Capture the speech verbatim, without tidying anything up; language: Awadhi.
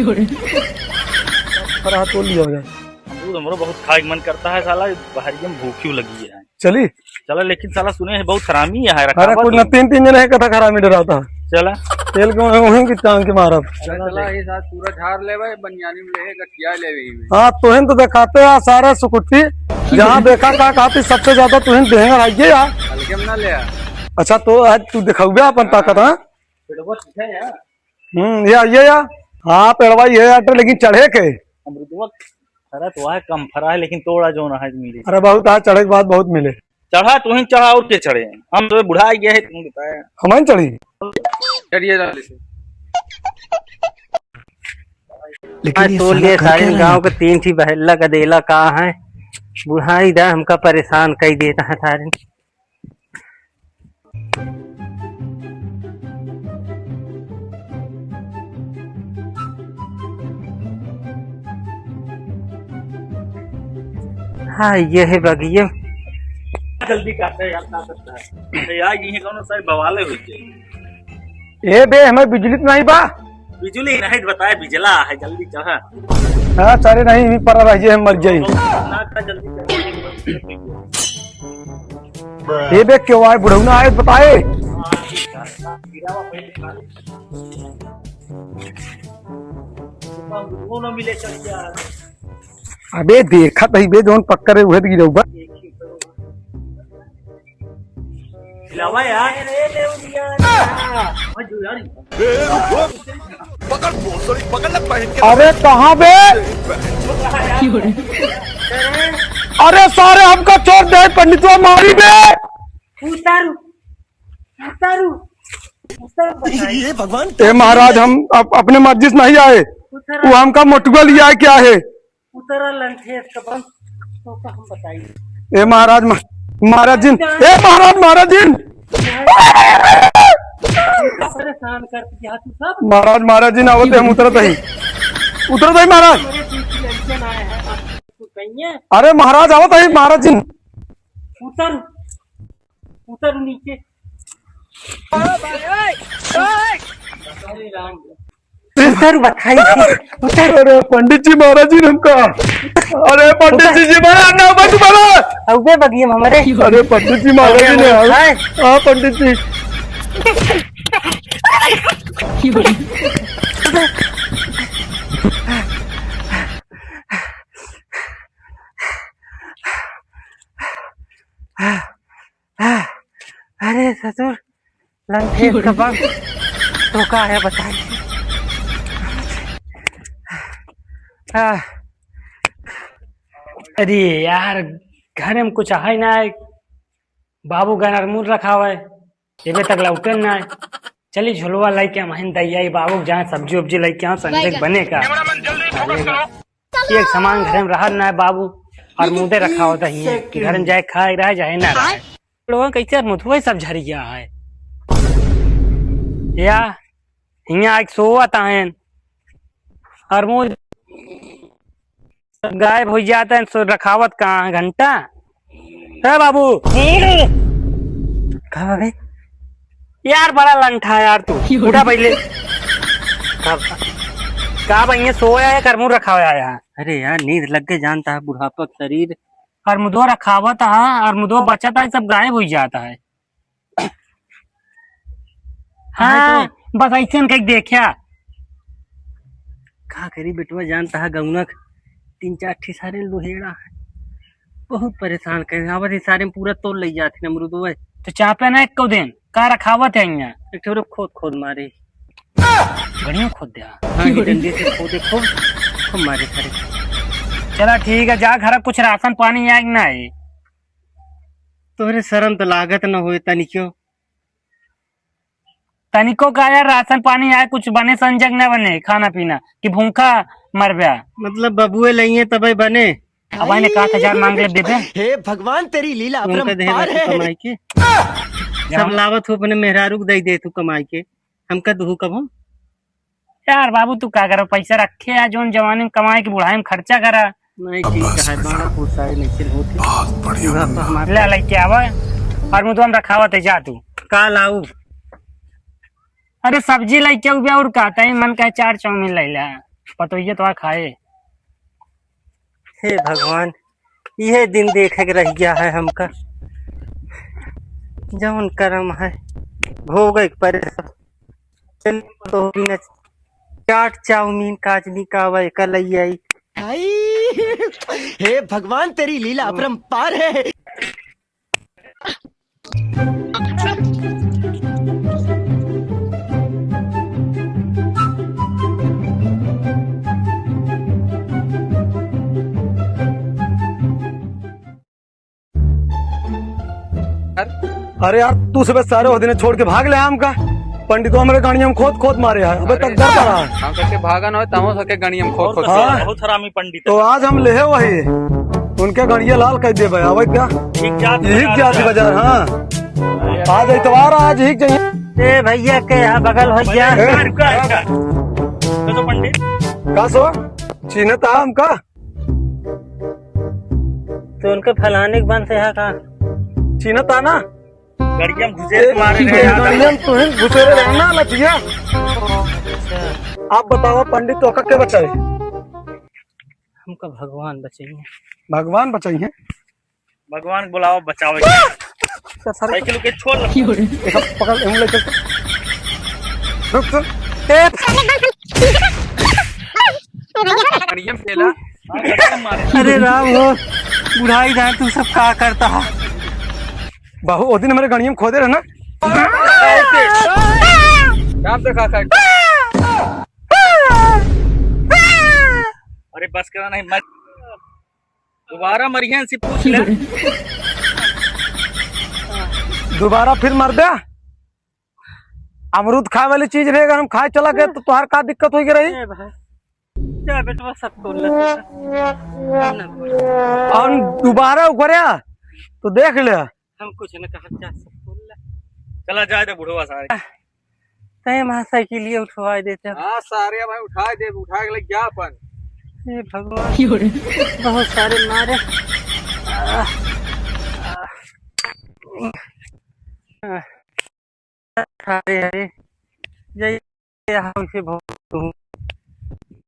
पर हाथ तोड़ लिया हो जाए। अमरूद हमरो बहुत खाए के मन करता है साला, बहरिया में भूखी लगी है। चली। चला, लेकिन साला सुने हैं बहुत हरामी है, अरे रखावत कुछ ना, नहीं। तीन तीन जने हैं कथा हरामी डराता। चला। तेल के वहीं, वहीं की टांग के मारब। चला, ये साथ पूरा झाड़ लेवे, बनियानी में लेके गठिया लेवे ही में। हाँ, तोहिन तो दिखाते हैं सारा सुकुट्टी, जहाँ देखा का कहती सबसे ज्यादा तोहिन देंगा आइए यार। हल्के में ना ले आ। अच्छा, तो आज तू दिखाऊबे अपन ताकत, हाँ? पेड़वा ठीक है यार। हम्म, ये आइए यार। हाँ, पेड़वा ये यार, लेकिन चढ़े के? अमरुदवा फरा तो है, कम फरा है, लेकिन तोड़ा जो ना है मिले। अरे बहुत आज चढ़े के बाद बहुत मिले। चढ़ा, तू ही चढ़ा, और के चढ़े? हम तो बुढ़ा गया है, तुम बताया। हम ही चढ़ी। चढ़िए जल्दी से। लेकिन आज ये तोड़ साला लिए कर सारे क्या रहा गांव है? के तीन ठी बहेला का देला का है, बुढ़ाई दा हमका परेशान कई देता है सारे। हाँ, ये है बगिया। जल्दी काटे यार, ना सकता है। अरे यार, ये कौन सा बवाले हो गए? ए बे, हमें बिजली तो नहीं बा। बिजली नहीं बताए, बिजला है, जल्दी चढ़ा। हाँ, सारे नहीं, यहीं पर रह जाए, हम मर जाए। ना, ना, जल्दी चढ़ा। ए बे, क्यों आए, बुढ़ऊ ना आए, बताए। अबे, देखत ही बे, जौन पक्का रहे, उहे तो गिरौबा। लावा यार। अरे, पकड़, भोसड़ी, पकड़ ले, बहन के। अरे, कहाँ बे? अरे, सारे हमका छोड़ दे, पंडितवा मारी बे। उतारू, उतारू, उतारू, बताई। ये भगवान। ए महाराज, हम अप-, अपने मर्जी से नहीं आए। उतारू। वो हमका मोटुआ लिया है, क्या है? उतरा लंठेस का बम, तो का हम बताई। ए महाराज, म-, महाराज जिन, ए महाराज, महाराज जिन। परेशान कर दिया तू सब। महाराज, महाराज जिन, आवत है, हम उतरत ही। उतरत ही महाराज। अरे तू की लड़कियां ना आए हैं, तू कहीं है? अरे महाराज, आवत ही महाराज जिन। उतर, उतर नीचे। अरे राम। उतर बताई, उतर। अरे पंडित जी, महाराज जी हमका। अरे पंडित जी, जी महाराज ना बच बना। अबे बगिए में हमारे। अरे पंडित जी, महाराज जी ने आओ। हाय। हाँ पंडित जी। अरे ससुर, लंठेस का बम, तो का है बताई। आ, अरे यार, घर में कुछ है ना, बाबू गनरमूल रखा हुआ है, एबे तक लौटे ना है। चली झुलवा लेके हम हन दैया, बाबू जहाँ सब्जी उब्जी लेके आओ, संजय बने का। एक सामान घरे में रहत ना है बाबू, अरमुदे रखा होता ही है। घरे में जाए खाए रहे, चाहे ना रहे। लोगों कैसे अरमुदवा सब झरिया है या हियाँ आके सोवत आएन, अरमुद सब गायब हो जाता है, सो रखावत कहाँ है घंटा? ए बाबू, का बा बे? यार बड़ा लंठा है यार तू। उठा पहले। का, का बा, ये सोया है, करमू रखा हुआ है यहाँ। अरे यार, नींद लग गई, जानता है बुढ़ापा का शरीर। और मुदो रखावत है, और मुदो बचत है, सब गायब हो जाता है। हाँ, तो बस ऐसे न कहीं देखा। का करी बेटवा, जानता है गौनक तीन चार ठी सारे लोहेड़ा है, बहुत परेशान करे। आवत ही सारे में पूरा तोड़ ले जाते हैं अमरूदवा। तो चापे ना एको दिन, का रखावत है यहाँ? एक ठो खोद खोद मारे। बढ़िया खोद दिया। हाँ, ये डंडे से खोदे, खूब, खूब मारे सारे। चला ठीक है, जा घर कुछ राशन पानी आए कि ना आए? तोहरे शर्म तो लागत न होए तनिको। तनिको का यार, राशन पानी आए, कुछ बने संजग न बने, खाना पीना कि भूखा मरब्या। मतलब बबुए लइए तबे बने। अब आने का हजार मांग ले देबे। हे भगवान, तेरी लीला तुमका देहे अपरंपार बाटे है। कमाई के। सब लावत हो अपने मेहरारू के दे दे तू कमाई के, हमका दुहू कबो। यार बाबू, तू का करा, पैसा रखे आ, जोन जवानी में कमाए के बुढ़ाई में खर्चा करा। नहीं, ठीक है, बड़ा पोसाए नहीं होते। बहुत बढ़िया बंदा। ले, लेके आवा, और मुँह तो हम रखावत है, जा तू। का लाऊ? अरे सब्जी लेके आऊ बे, और का, तई मन कहे चार चाउमीन ले ला। पतोहिया तो खाए। हे भगवान, इहे दिन देखे के रह गया है हमका। जौन करम है, भोगे के परे। तो बिना चाट, चाउमीन, काजनी का वै कलैया। आई, हे भगवान, तेरी लीला अपरंपार है। अरे यार, तू सुबह सारे वो दिन छोड़ के भाग ले हमका। पंडितो हमरे गाड़िया में खोद खोद मारे है, अबे अरे, तक दर पड़ा है। हम सबके भागन होए, तमो सबके गाड़िया में खोद खोद हाँ। मारे। बहुत हरामी पंडित तो है। आज हम लेहे वही, उनके गाड़िया लाल कर देबे। आवे क्या? ठीक जात यही बाजार जात है। बाजार, हाँ। आज इतवार, आज ही चाहिए। ए भैया के यहाँ बगल हो गया। ए। रुका, रुका। तो, तो पंडित। का सो? चिन्हता हमका? तो उनके फलाने के बन से है का? चिन्हता ना? गड़िया में घुसे ए, मारे ए, रहे हैं। गड़िया में तुहिन घुसे रहे ना, लठिया। अच्छा। आप बताओ पंडित, तो के बचाए? हमका भगवान बचाइए। भगवान बचाइए? भगवान के बुलावा, बचावे के। सर, सर। साइकिल के छोड़। ये सब पकड़, हम ले चल। रुक, रुक। ए! गड़िया में पेला। अरे राम हो, बुढ़ाई जान तू सब का करता है। बाबू, वो दिन हमारे गड़िया में खोदे रहे ना। राम से खा खा। अरे बस करा नहीं, मत। दोबारा मरिहन से पूछ ले। दोबारा फिर मर दे। अमरूद खाए वाली चीज रहे, अगर हम खाए चला गए तो तोहार का दिक्कत होई के रही? ए भाई, जा बेटवा, सब तोड़ ले। हम ना बोले। और दोबारा उकरे तो देख ले। हम कुछ न कहब, जा सब तोड़ ले। चला जाए दे बुढ़वा सारे। तय वहाँ साइकिलिया उठवाए देते हैं। हाँ, सारे भाई उठाए दे, उठा के ले जा अपन। हे भगवान, क्यों रे? बहुत सारे मारे। आह, आह, आह। अरे, अरे, जय यहाँ उसे भोग दूँ।